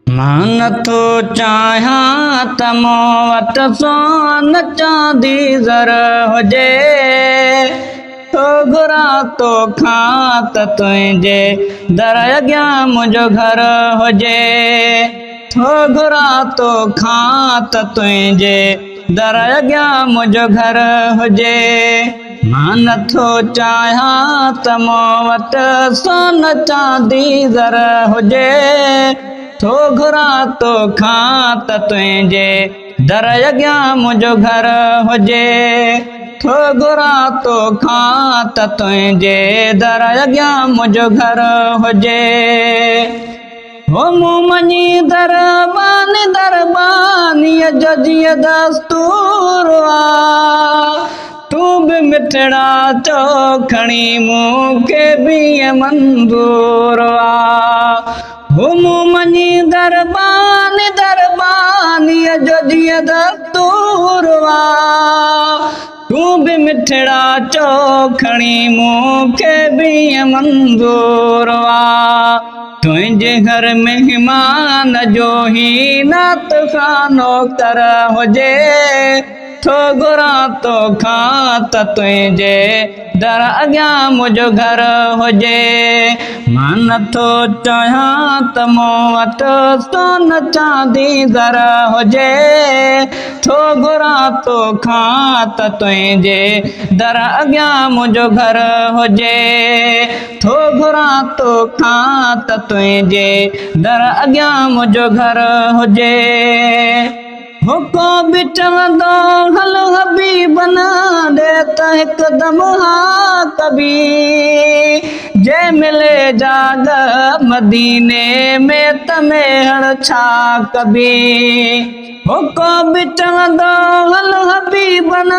مان نٿو چاهيان ته مون وٽ سون چاندي زر هجي، ٿو گهران توکان ته تنهنجي در اڳيان منهنجو گهر هجي، ٿو گهران توکان ته تنهنجي در اڳيان منهنجو گهر هجي. مان نٿو چاهيان ته مون وٽ سون چاندي زر هجي، ٿو گهران توکان ته تنهنجي در اڳيان منهنجو گهر هجي، ٿو گهران توکان ته تنهنجي در اڳيان منهنجو گهر هجي. هو مون مڃي دربان دربانيء جو جيئن دستور آ، تون به مٺڙا چئو کڻي مون کي به ائين منظور آ. هو مون مڃي دربان دربانيء جو جيئن دستور آ، تون به مٺڙا چئو کڻي مون کي به ائين منظور آ. تنهنجي گهر مهمان جو هي نعت خانو ڪر هجي، ٿو گهران توکان ته تنهنجي در اڳيان منهنجو گهر هجي. مان نٿو چاهيان ته مون وٽ سون چاندي زر هجي، ٿو گهران توکان ته تنهنجي در اڳيان منهنجو گهر هجي، ٿو گهران توکان ته تنهنجي در اڳيان منهنجو گهر هجي. هو ڪو به چوندو هل حبيبن ڏي ته هڪدم ها ڪبي، جي ملي جاڳ مديني ۾ ته ميهڙ ڇا ڪبي. هو ڪو به چوندو هل حبيبن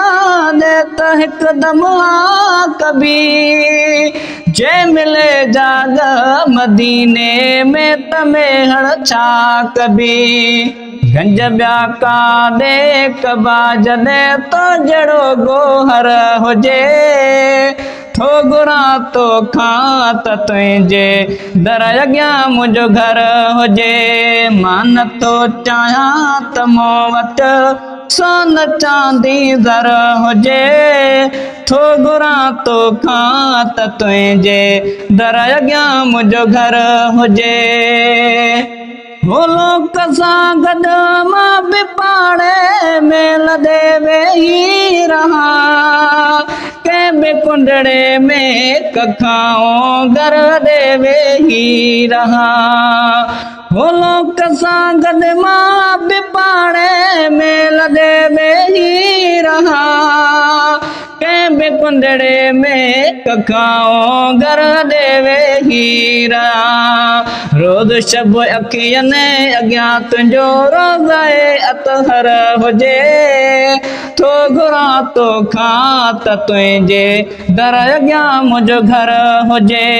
ڏي ته هڪدم ها ڪبي، جي ملي جاڳ مديني ۾ ته ميهڙ ڇا ڪبي. گنج ٻيا ڪاڏي ڪبا جڏهن تو جهڙو گوهر هجي، ٿو گهران توکان ته تنهنجي در اڳيان منهنجو گهر هجي. مان نٿو چاهيان ته مون وٽ سون چاندي زر هجي، ٿو گهران توکان ته تنهنجي در اڳيان منهنجو گهر هجي. هو لوڪ سان گڏ مان به پاڙي ۾ لڏي ويهي رهان، ڪنهن به ڪنڊڙي ۾ ڪکائون گهر اڏي ويهي رهان. هو لوڪ سان گڏ مان به پاڙي ۾ لڏي ويهي رهان، ڪنهن به ڪنڊڙي ۾ ڪکائون گهر اڏي ويهي رهان. روز شب اکين اڳيان تنهنجو روضه اطهر هجي، ٿو گهران توکان ته تنهنجي در اڳيان منهنجو گهر هجي.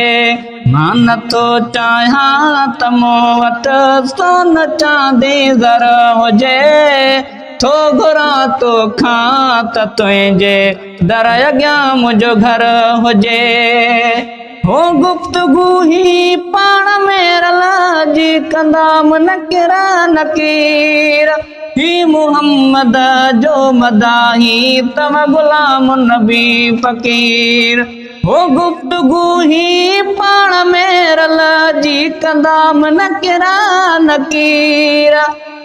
مان نٿو چاهيان ته مون وٽ سون چاندي زر هجي، ٿو گهران توکان ته تنهنجي در اڳيان منهنجو گهر هجي. هو گفتگو هي پاڻ ۾ رل جي ڪندا منڪر نڪير، هي محمد جو مداحي تو غلام النبي فقير. هو گفتگو هي پاڻ ۾ رل جي ڪندا منڪر نڪير،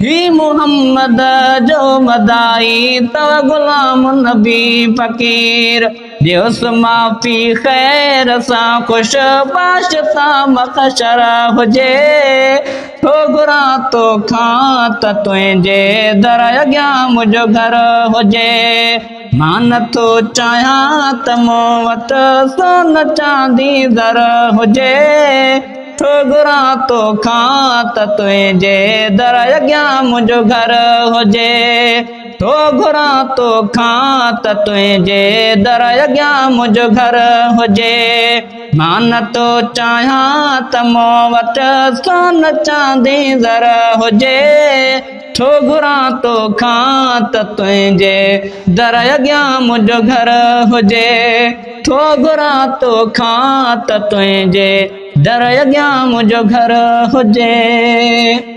هي محمد جو مداحي تو غلام النبي فقير. ڏيوس معافي خير سان خوش باش تان مخشر هجي، ٿو گهران توکان ته تنهنجي در اڳيان منهنجو گهر هجي. مان نٿو چاهيان ته مون وٽ سون چاندي زر هجي، ٿو گهران توکان ته تنهنجي در اڳيان منهنجو گهر هجي. ٿو گهران توکان ته تنهنجي در اڳيان منهنجو گهر هجي. مان نٿو چاهيان ته مون وٽ سون چاندي زر هجي، ٿو گهران توکان ته تنهنجي در اڳيان منهنجو گهر هجي. ٿو گهران توکان ته تنهنجي در اڳيان منهنجو گهر هجي.